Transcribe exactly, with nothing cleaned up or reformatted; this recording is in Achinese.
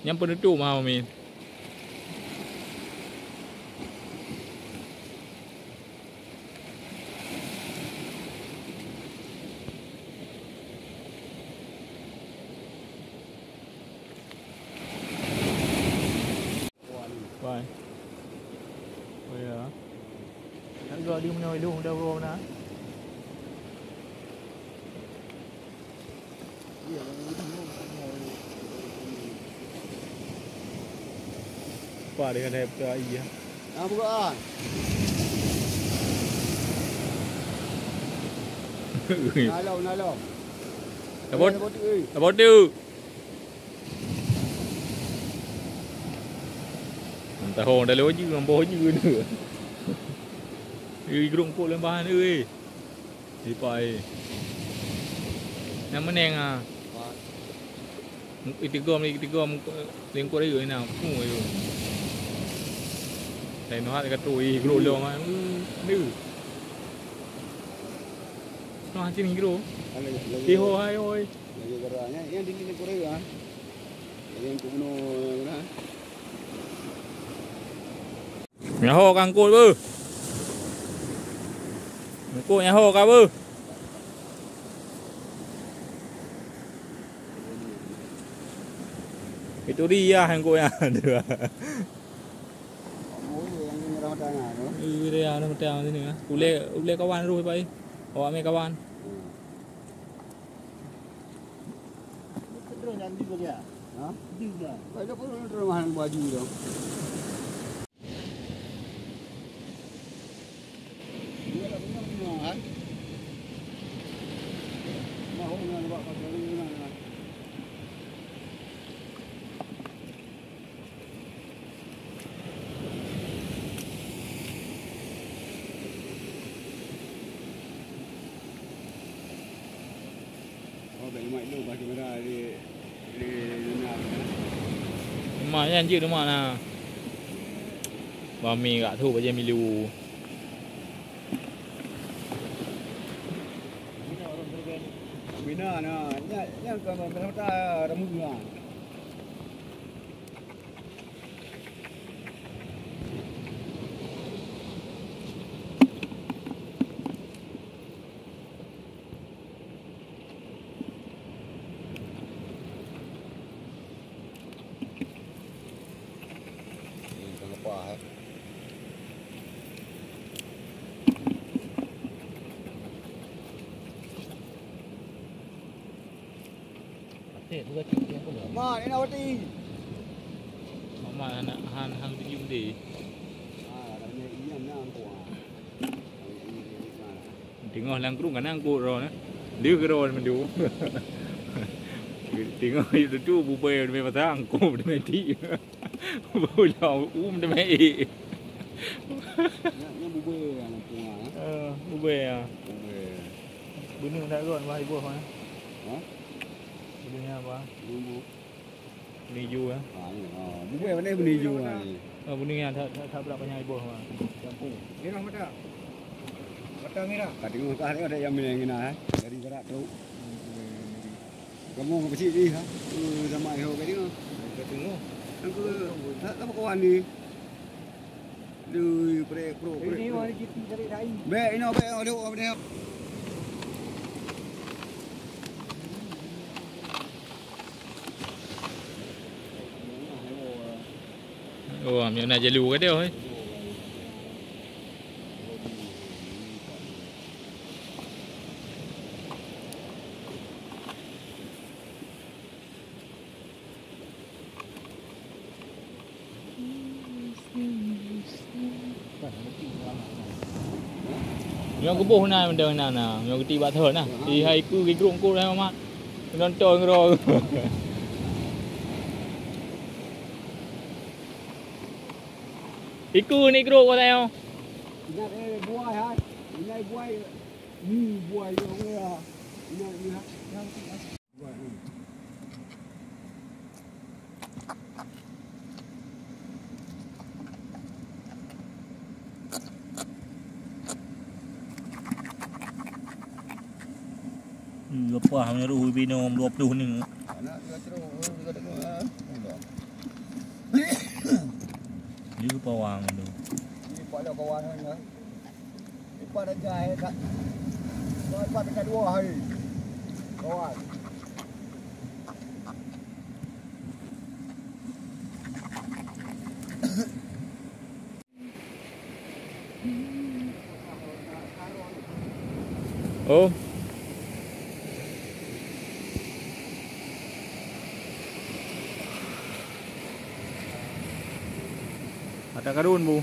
Nyan penutup mah, Min. Wai. Oh ya. Nak gak di mana, ilung dah bro na. Apa dengan hebat iya? Nah, bukaan. Nalom, nalom. Abot. Abot tu. Entah orang dalam baju, orang bawah baju tu. Ih, gerung kok lembah ni, weh. Di pai. Yang meneng ah. Itigom, itigom lingkor ayu ni, pu ayu. Lain hat kata, ih, gerung long ah. Ni. Noh cing gerung. Iho hai hoi. Lagi gerak nya, yang dingin ni kurang ah. Lagi yang kuno na. Nyaho kangkut beuh. Kangkut nyaho ka beuh. Itu dia kangkut nya. Ih, dia ada macam sini ah. Ulai, ulai kawan tu pai. Awak mai kawan. Terus nanti bagi ah. Ha? Di dah. Baik dah pun terus mahal baju tu. Oh, bèk lemak dulu, bah kamera di, di, di, di, di. Lemak nyan jeuet lemak na. Bami gak tu bajèe milu. Bina na, nyan, nyan ka merata ramu na. Mak, ni nak roti. Mak, anak han, han tuju deh. Ah, ada ni, iya, nak aku, ah. Teungoh lam krueng ka na angkot droe na. Deuh keudroe mandum. Teungoh yue tutu bubé leubeh patah angkot leubeh ti. Bubé lam um leubeh ék. Nyan, nyan bubé nyang lam punga, eh. Eh, bubé, ya. Bubé. Beuneueng that rot bah iboh, eh. Ha? Beuneueng apa? Bumbu. Beuneueng iju, eh. Ha, ni. Ha, bubé pandai beuneueng iju, ha, ni. Oh, beuneueng nyan that, that, that brat panyang iboh, ha. Campur. Mirah mata. Mata mirah. Ka teungoh ka ada nyang minah, eh. Dari gerak tu. Kamoe ka peucit jih, ha. Eh, sama iho ka teungoh. Ka teungoh. Nang ke, tak, tak kawan ni. Lui, prek, prok, prek, prok. Bèk, inoe, bèk, inoe, bèk, inoe. Oh, ambil na jalu ka dia, hoi. Nyoe geuboh na, na, na, na. Nyoe geuti bak thon na. Di hai ku geugrok ku dah mak. Nonton ngeuro. Iku ni grok ko tayo. Ingat, eh, buai, hai. Ingat buai. Ni buai yo, ya. Ingat, ingat. Hmm, leupah meunyoe ruh binong dua puluh ni. Anak dia terus, dia kata, "Ah, udah." Dia pawang tu. Dia pawang tu. Dia pawang tu. Oh. Ada karun, Bu.